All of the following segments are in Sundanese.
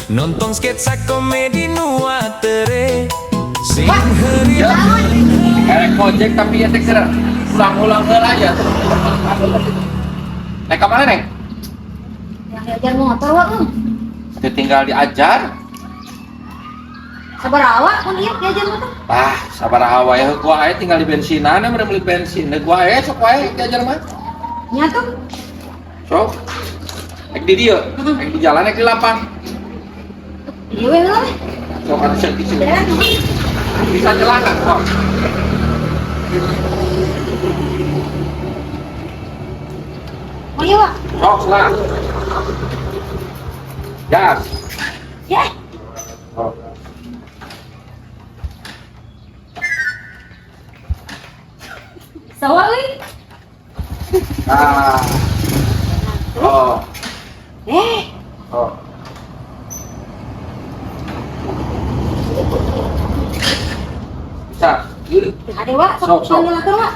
Nonton sketsa komedi nu atere. Sing heureuy. Erek ojek tapi ya teh keur ulang-ulang heula aja. Naik ke mana, Neng? Yang diajar motor, Wak. Teu tinggal diajar. Sabar awak mun ieu diajar motor. Ah, sabaraha wae heuh gua aya tinggal di bensinan, meureun beli bensin. Heuh gua aya sok wae diajar mah. Nya tuh. Sok. Ek di dieu, ek di jalan, ek di lapang. Ieu we lah. Sok atuh di sini. Jalan. Bisa jalan nggak, sok? Oh iya, Wak. Sok lah. Gas. Ya. Oh. Sawa euy. Ah. Oh. Eh, Oh. Bisa. Yuk. ada Wak, Sok, sok sok. panggil Wak.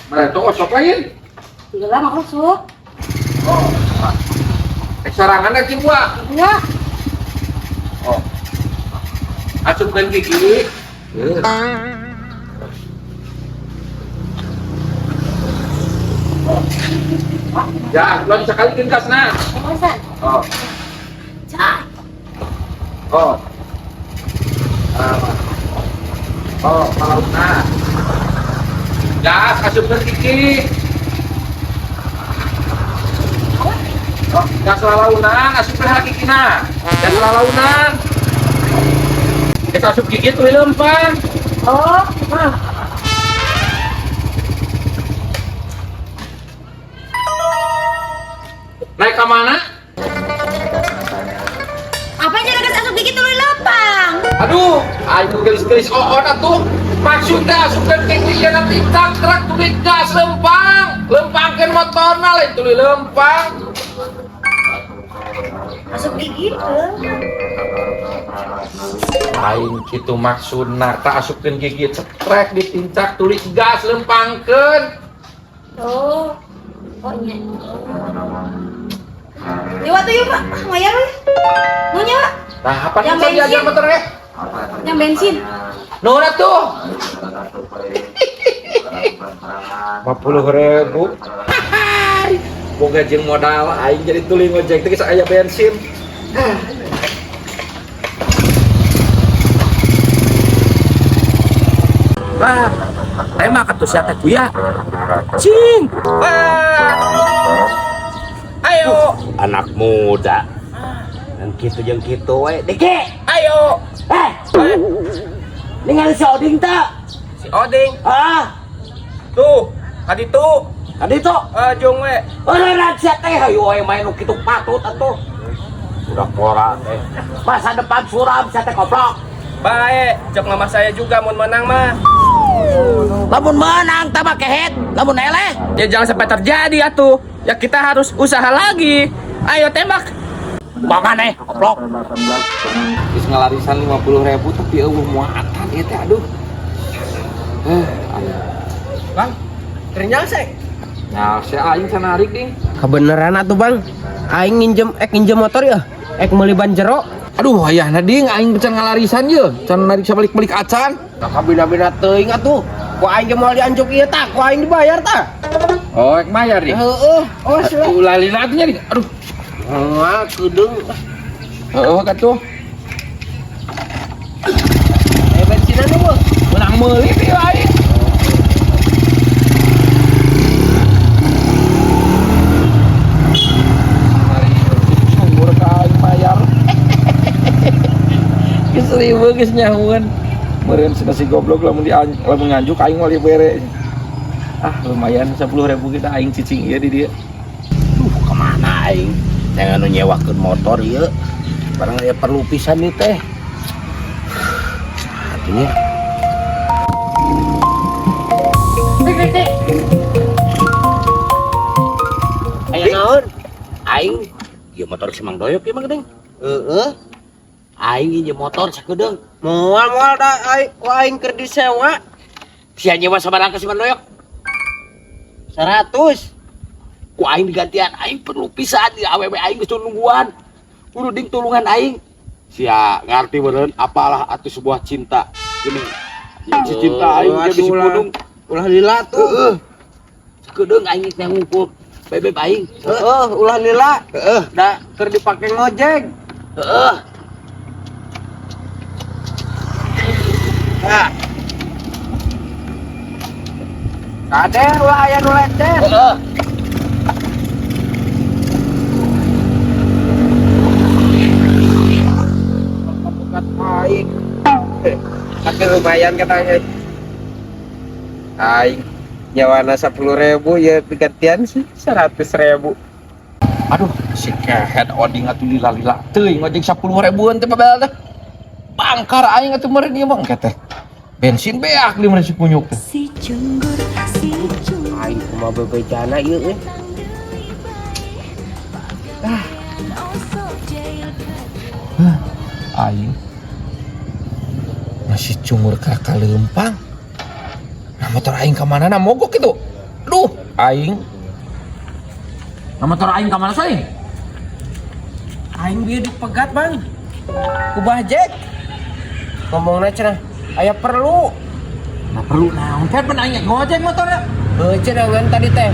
Mana tuh sok lain? Geula mah sok. Oh. Eh sorangan lagi gua. Enggak. Oh. Asupkeun gigi. Oh. Ya, lo sekali keun kasna. Pesan. Oh. Cah. Oh. Ah. Oh, kalau nah. Gas, asupkeun gigi. Oh, gas lalaunan, asupkeun heula gigina. Gas lalaunan. Gas asup gigi tuluy lempang. Oh, mah. Naik ke mana? Apa yang jadi gas asup gigi tuluy lempang? Aduh, aing gelis-gelis oon atuh. Maksudnya asupkeun gigi kana tingkang truk tuluy gas lempang. Lempangkeun motorna lain tuluy lempang. Asup gigi. Aing kitu maksudna tak asupkeun gigi cetrek ditincak tuluy gas lempangkeun. Oh. Oh iya. Ya waktu yuk, Pak. Ah, mayar we. Nunya, Pak. Nah, apa Yang nih diajar bensin. motor eh? Yang bensin. Nuhun atuh. 50.000. Boga jeung modal aing jadi tuluy ngojek teh geus aya bensin. Wah, tembak atuh sia teh kuya. Cing. Wah. Ayo, Anak muda. Yang kitu jeung kitu we. Diki. Ayo. Eh. Ningali si Oding teu? Si Oding. Ah, Tuh, tadi tuh. tadi tuh. Jung we. Eureun sia teh hayu we main nu kitu patut atuh. Udah pora teh. Masa depan suram sia teh koplok. Baik, cek mama saya juga mun menang mah. Lamun menang tambah kehet, lamun eleh Ya jangan sampai terjadi atuh. Ya kita harus usaha lagi. Ayo tembak. Makan eh, koplok. Geus ngalarisan 50.000 tapi eueuh muatan ieu teh aduh. Aduh. Bang, kerenyal sih. Nah, saya aing sanarik ding. Kebeneran atuh, Bang. Aing nginjem ek nginjem motor ya. Ek meuli ban jero. Aduh, ayahna ding aing can ngalarisan ye. Can narik sabalik-balik acan. Nah, kabina-bina teuing atuh. Ku aing ge moal dianjuk ieu tah, ku aing dibayar tah. Oh, ek mayar ding. Heeh, oh sila. Aduh, lalina atuh nya ding. Aduh. Moal kedeung. Heeh, katuh. Eh bensinan eueuh. Menang meuli ieu aing. Sumur ka aing bayar. Geus riweuh geus nyahueun. Meureun si goblok lamun di lamun nganjuk aing moal dibere. Ah, lumayan 10.000 kita aing cicing ieu di dieu. Duh, kemana aing? Jangan nu nyewakeun motor ieu. Barang aya perlu pisan ieu teh. Artinya Aya naon? Aing ieu motor si Mang Doyok ieu mah geuning. Heeh. Aing ieu motor sakedeung. Moal-moal da aing ku aing keur disewa Sia nyewa sabaraha ka si Mang Doyok? 100. Ku aing digantian, aing perlu pisan di awewe aing geus nungguan. Kudu ding tulungan aing. Sia ngarti beureun apalah atuh sebuah cinta. Gini. Si cinta aing ge bisi pudung. Ulah lila tuh. Heeh. Sakedeung aing teh ngumpul bebeb aing. Heeh, ulah lila. Heeh. Da keur dipake ngojek. Heeh. Nah. Kade ulah aya nu lecet. Heeh. Aing. Tapi lumayan katanya. Aing nyawana 10.000 ya digantian sih 100.000. Aduh, si kehed oding atuh lila-lila teuing ngojek 10 ribuan teh babel teh. Bangkar aing atuh meureun ieu mah engke teh. Bensin beak di si kunyuk teh. Si cunggur, si cunggur. Aing kumaha bebejana ieu euy. Aing masih cungur ka leumpang. Nah motor aing ka mana na mogok itu. Duh, aing. Nah motor aing ka mana say? Aing bieu dipegat, Bang. Ku Bah Jack. Ngomongna cenah aya perlu. Nah perlu naon kan pan aing ngojek motornya. Heuh cenah ngan tadi teh.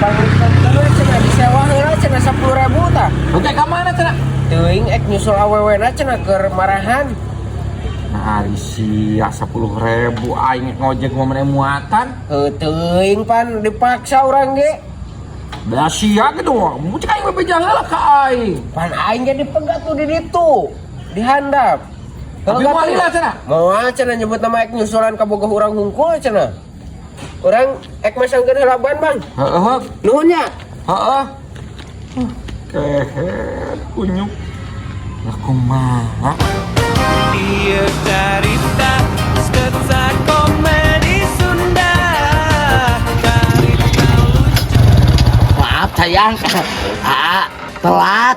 Pangrukan cenah disewa heula cenah 10.000 tah. Oke ka mana cenah? Teuing ek nyusul awewena cenah keur marahan. Nah, ari sia 10.000 aing ngojek mau meneh muatan. Heuh teuing pan dipaksa urang ge. Da sia gitu, mun cek aing bebeja heula ka aing. Pan aing ge dipegat tuh di ditu. Dihandap. Tapi moal lila cenah. Moal cenah nyebut nama ek nyusulan ka bogoh urang hungkul cenah. Urang ek masangkeun heula ban, Bang. Heeh. Nuhun nya. Heeh. Kehed kunyuk. Lah kumaha? Ieu carita sketsa komedi Sunda. Carita lucu. Maaf sayang. Ah, telat.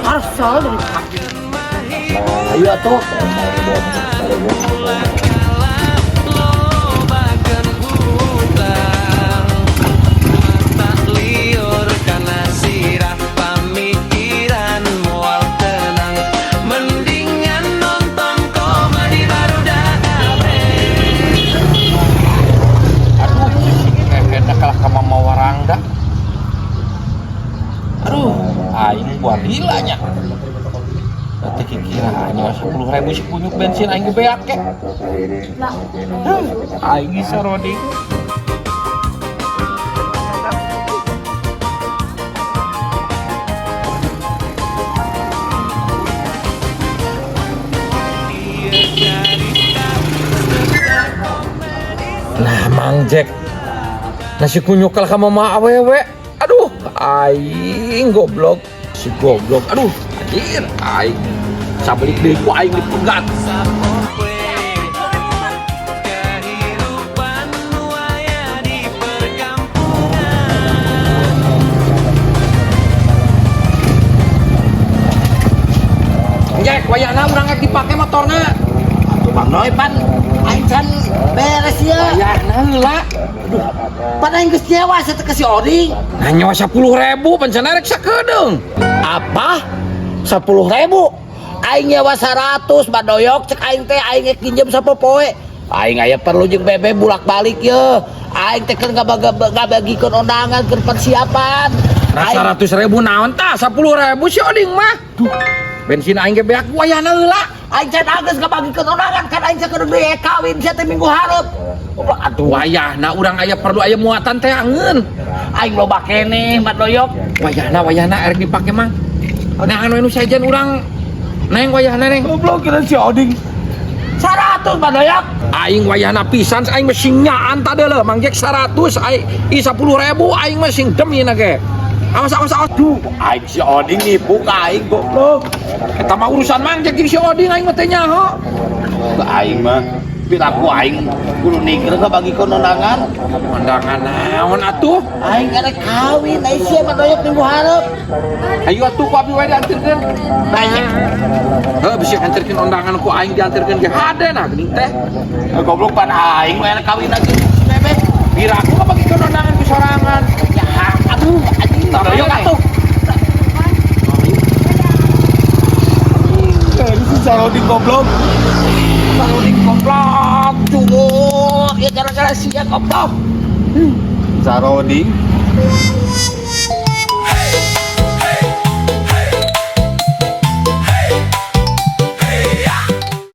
Arsal dari pagi. Ayo atuh. Lobakeun hutang. Mata liur kana sirah pamikiran moal tenang. Mendingan nonton komedi barudak Aduh, si kehed kalah ka mama warangda. Aduh, aing buat lila nya. Teu kikira nyawa 10.000 si kunyuk bensin aing beak ke. Aing bisa roding. Nah, Mang Jack. Nasi kunyuk kalah ka mama awewe. Aduh, aing goblok. Si goblok. Aduh, anjir aing. Sabelik deui ku aing dipegat. Kehidupan nu aya di perkampungan. Jack, wayahna urang rek dipake motorna. Atuh Bang Noy pan aing can beres ya. Wayahna heula. Pan aing geus nyewa sia teh ka si Oding. Nah nyawa 10.000 pan cenah rek sakedeung. Apa? 10.000? Aing nyewa 100 badoyok cek aing teh aing rek nginjem sapopoe. Aing aya perlu jeung bebe bulak-balik ye. Aing teh keur ngabagikeun undangan keur persiapan. Nah 100.000 naon tah 10.000 si Oding mah. Duh, bensin aing ge beak wayahna heula. Aing can geus ngabagikeun undangan kan aing sakedeung deui kawin sia teh minggu hareup. Atuh wayahna urang aya perlu aya muatan teh angeun. Aing loba keneh badoyok. Wayahna wayahna erek dipake mang. Nah anu anu sajen urang neng wayahna neng. Goblok kira si Oding. 100 badoyok. Aing wayahna pisan aing mah sing nyaan tadi leuh Mang Jack 100 aing i 10.000 aing mah sing demi na ge. Awas awas awas. Duh, aing si Oding nipu ka aing goblok. Eta mah urusan Mang Jack jeung si Oding aing mah teh nyaho. Aing mah piraku aing kudu niker ngabagikeun undangan. Undangan naon atuh? Aing arek kawin aing sia mah doyok minggu hareup. Ayo atuh ku abi wae dianterkeun. Banyak. Heuh bisi anterkeun undangan ku aing dianterkeun ge hade nah geuning teh. Goblok pan aing mah arek kawin lagi si bebek. Piraku ngabagikeun undangan ku sorangan. Ya, aduh anjing Doyok atuh. Aing Saroding goblok. Saroding goblok, cungur, ya gara-gara sia goblok. Saroding.